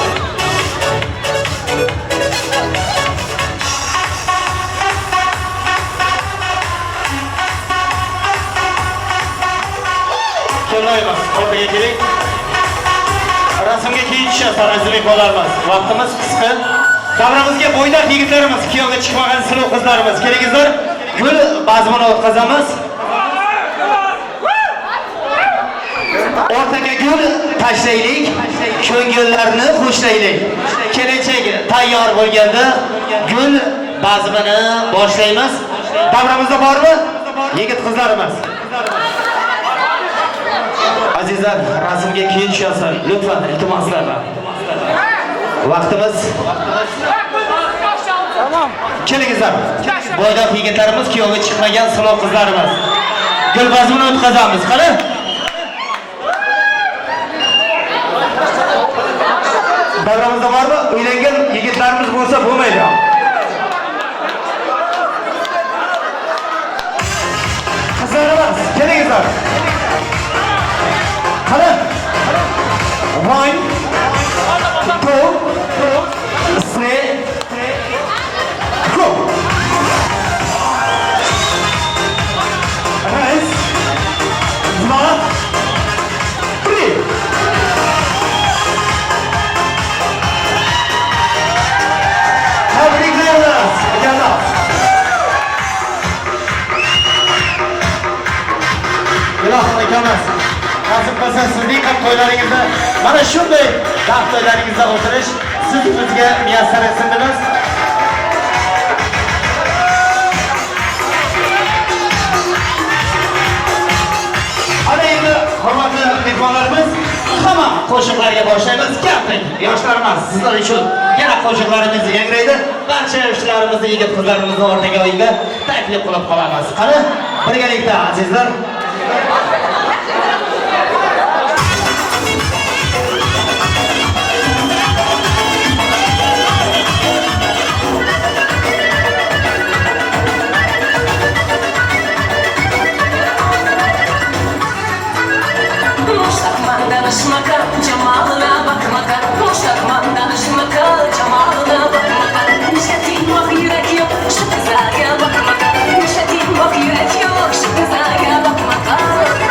[SPEAKER 5] Kelinoyimiz, o'rtaga keling. Rasmga keyin tushasiz, aziz mehmonlarimiz. Vaqtimiz qisqa. Davramizga bo'ydoq yigitlarimiz, kuyovga chiqmagan suluv qizlarimiz. Kelingizlar, gul bazmini o'tkazamiz. O'rtaga gul tashlaylik, ko'ngillarni xushlaylik. Kelinchak tayyor bo'lganda gul bazmini boshlaymiz. Davramizda bormi? Yigit qizlarimiz. Azizlar, rasmga keyin tushasiz. Lutfan, iltimoslarman. Vaqtimiz. Kelingizlar. Bo'ydoq yigitlarimiz, kuyovga chiqmagan suluv qizlarimiz. Gul bazmini o'tkazamiz. Qani? Davramizda bormi? Uylangan yigitlarimiz bo'lsa bo'lmaydi. Qizlarimiz, kelingizlar. Qani? 1 2 3 go. Раз, два, три. Tabriklaymiz, akalar. Ilohim akamiz, nasib qilsa sizning ham to'ylaringizda mana shunday baxt to'ylaringizda o'tirish siz bizga muyassar etsin deymiz. Ana endi hurmatli mehmonlarimiz, hamma qo'shiqlarga boshlaymiz. Kamping yoshlarimiz sizlar uchun yana qo'shiqlarimiz yangraydi. Barcha yoshlarimizni, yigit qizlarimizni o'rtaga o'yinga taklif qilib qolamiz. Qani, birgalikda azizlar.
[SPEAKER 4] Mushtaqman danishmaqa, jamolina bakmaqa. Mushtaqman danishmaqa, jamolina bakmaqa. Nishlatingmoq yurak yo'q, shu qizlarga bakmaqa. Nishlatingmoq yurak yo'q, shu qizlarga bakmaqa.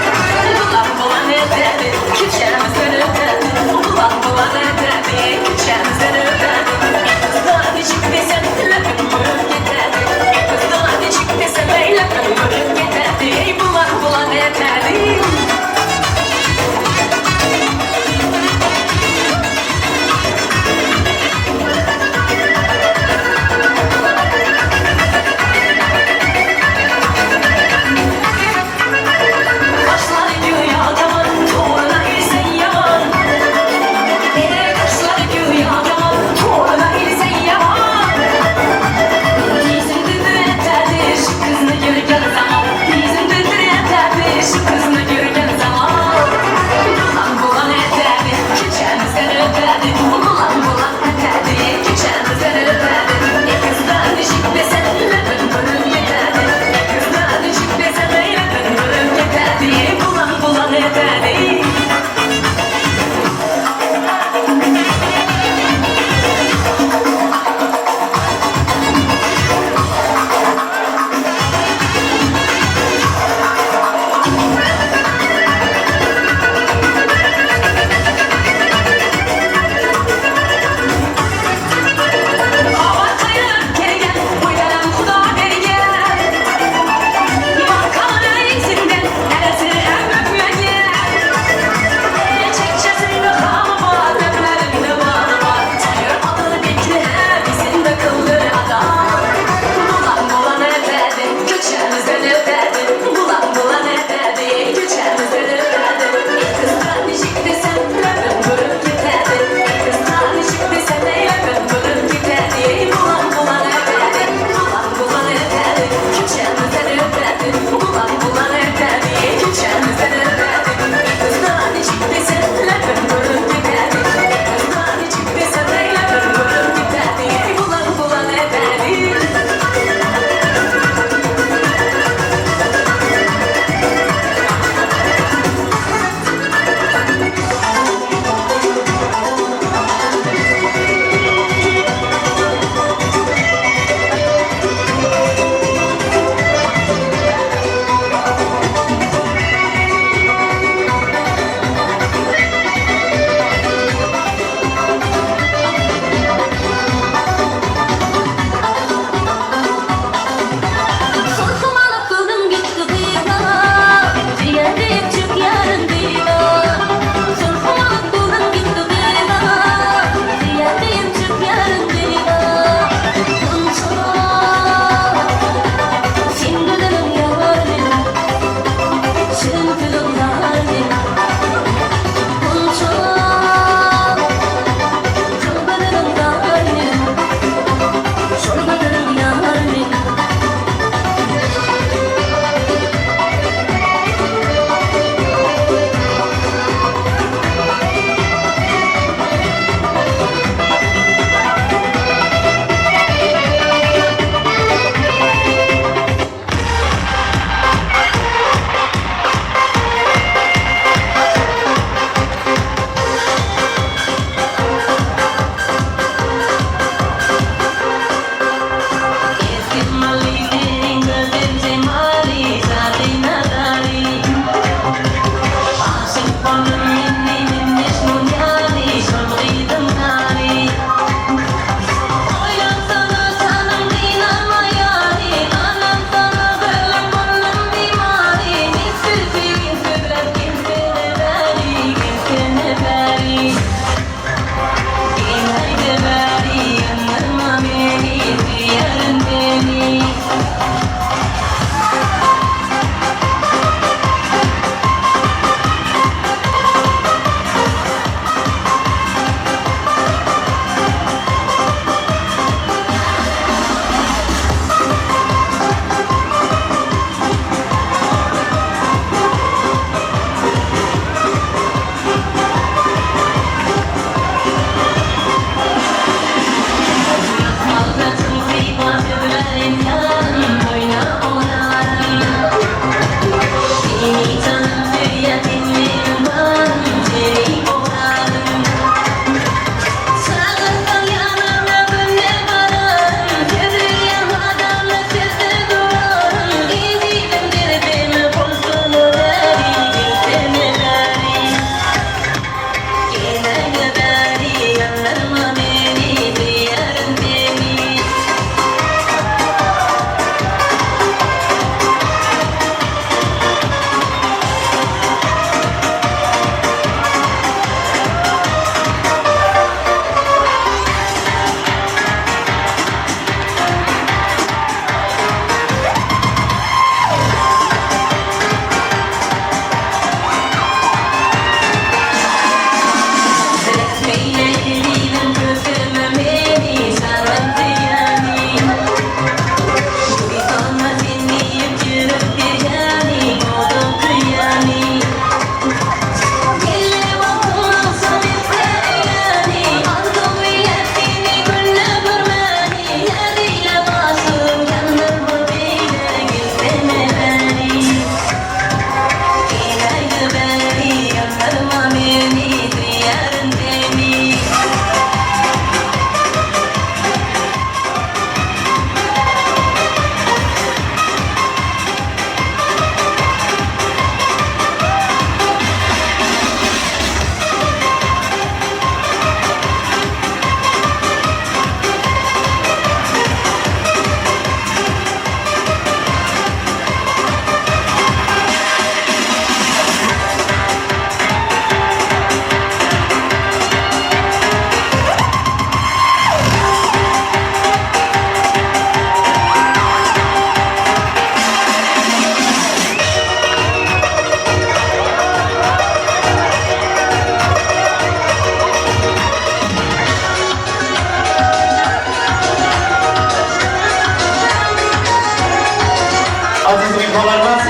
[SPEAKER 5] mehmonlarimiz.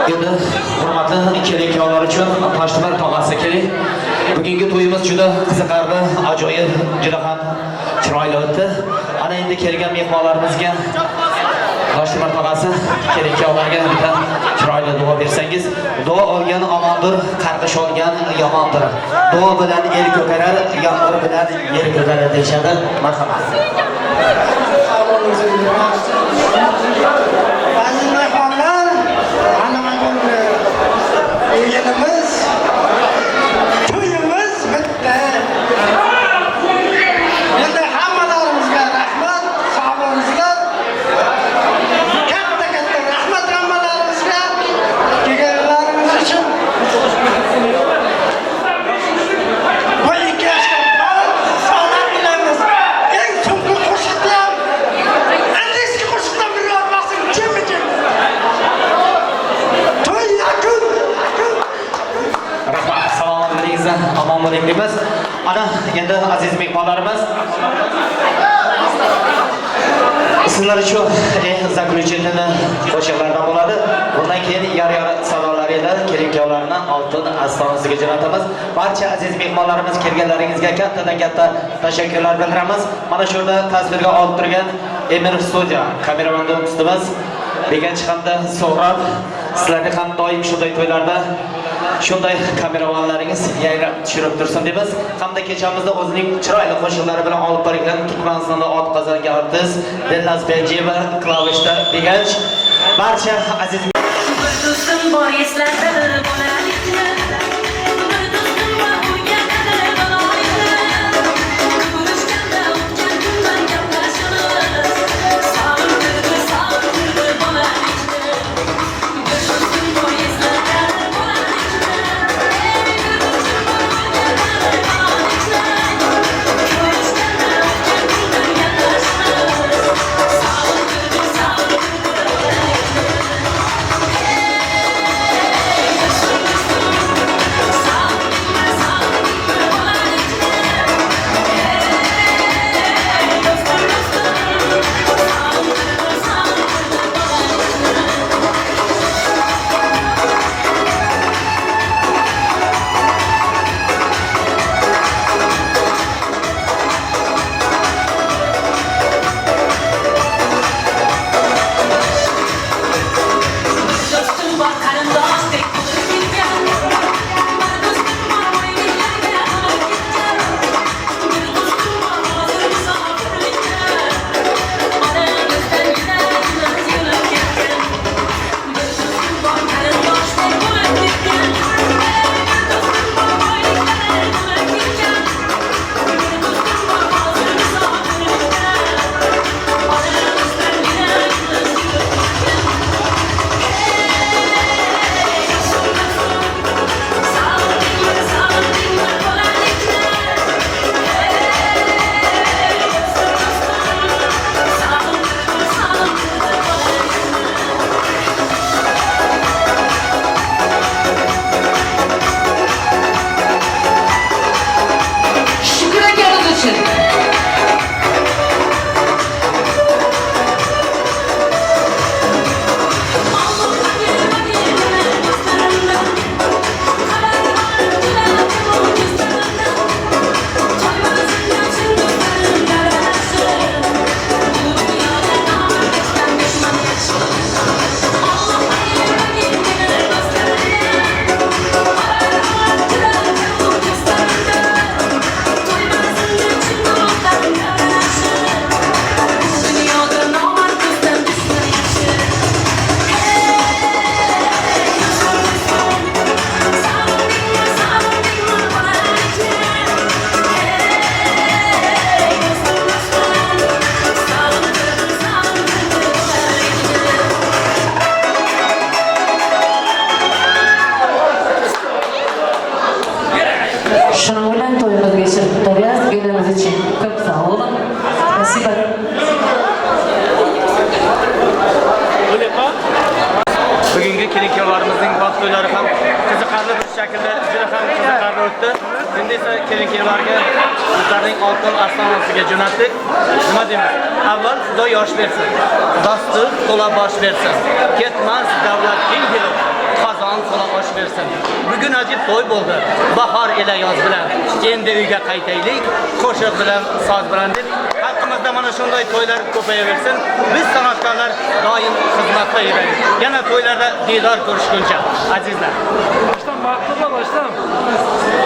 [SPEAKER 5] Endi hurmatli kelin-kuyovlar uchun Toshtemir tog'asi keling. Bugungi to'yimiz juda qiziqarli, ajoyib, juda ham chiroyli o'tdi. Ana endi kelgan mehmonlarimizga Toshtemir tog'asi kelin-kuyovlarga bitta chiroyli duo bersangiz. Duo olgan omondir, qarg'ish olgan yomondir. Duo bilan el ko'karar, yomg'ir bilan yer ko'karar deyishadi. Marhamat.
[SPEAKER 10] Aziz mehmonlar, ana bugungi o'yinimiz, to'yimiz bitdi. Endi hammalarimizga rahmat, sog' bo'linglar. Katta-katta rahmat hammalarimizga kelganlaringiz uchun. Bu ikki yoshga borib sog'lik tilaymiz. Eng so'nggi qo'shiqni ham, eng eski qo'shiqdan biri olmasin, jimmi-jim. To'y yakun.
[SPEAKER 5] Rahmat, salomat bo'lingizlar, omon bo'ling deymiz. Ana endi aziz mehmonlarimiz, sizlar uchun eng заключительный qo'shiqlardan bo'ladi. Bundan keyin yor-yor sadolari ila kelin-kuyovlarni oltin astonasiga jo'natamiz. Barcha aziz mehmonlarimiz kelganlaringizga kattadan katta tashakkurlar bildiramiz. Mana shu yerda tasvirga olib turgan Emir Studio kameraman do'stimiz Beganch hamda So'rab, sizlarni ham doim shunday to'ylarda shunday kameramanlaringiz yayrab tushirib tursin deymiz. Hamda kechamizda o'zining chiroyli qo'shiqlari bilan olib borgan Turkmanistonda ot qozongan artist Dilnaz Berjiyeva, klavishda Beganch. Barcha aziz
[SPEAKER 9] Bir do'stim bor eslatadi bolalikni, bir do'stim bor o'rgatadi balolikni. Ko'rishganda o'tgan kundan gaplashamiz, sog'intirdi, sog'intirdi bolalikni. Bir do'stim bor eslatadi bolalikni, bir do'stim bor o'rgatadi balolikni. Ko'rishganda o'tgan kundan gaplashamiz, sog'intirdi, sog'intirdi bolalikni.
[SPEAKER 3] Bugungi kelin-kuyovlarimizning baxt to'ylari ham qiziqarli bir shaklda, juda ham qiziqarli o'tdi. Endi esa kelin-kuyovlarga o'zlarining oltin afsonasiga jo'natdik. Nima deymiz? Avval Xudo yosh bersin. Dastur to'la bosh bersin. Ketmas davlat keng kelib, qozon to'la osh bersin. Bugun ajib to'y bo'ldi. Bahor ila yoz bilan. Endi uyga qaytaylik, qo'shiq bilan, soz bilan deb xalqimizda mana shunday to'ylar ko'payaversin. Biz san'atkorlar doim xizmatda yuraylik. Yana to'ylarda diydor ko'rishguncha, azizlar.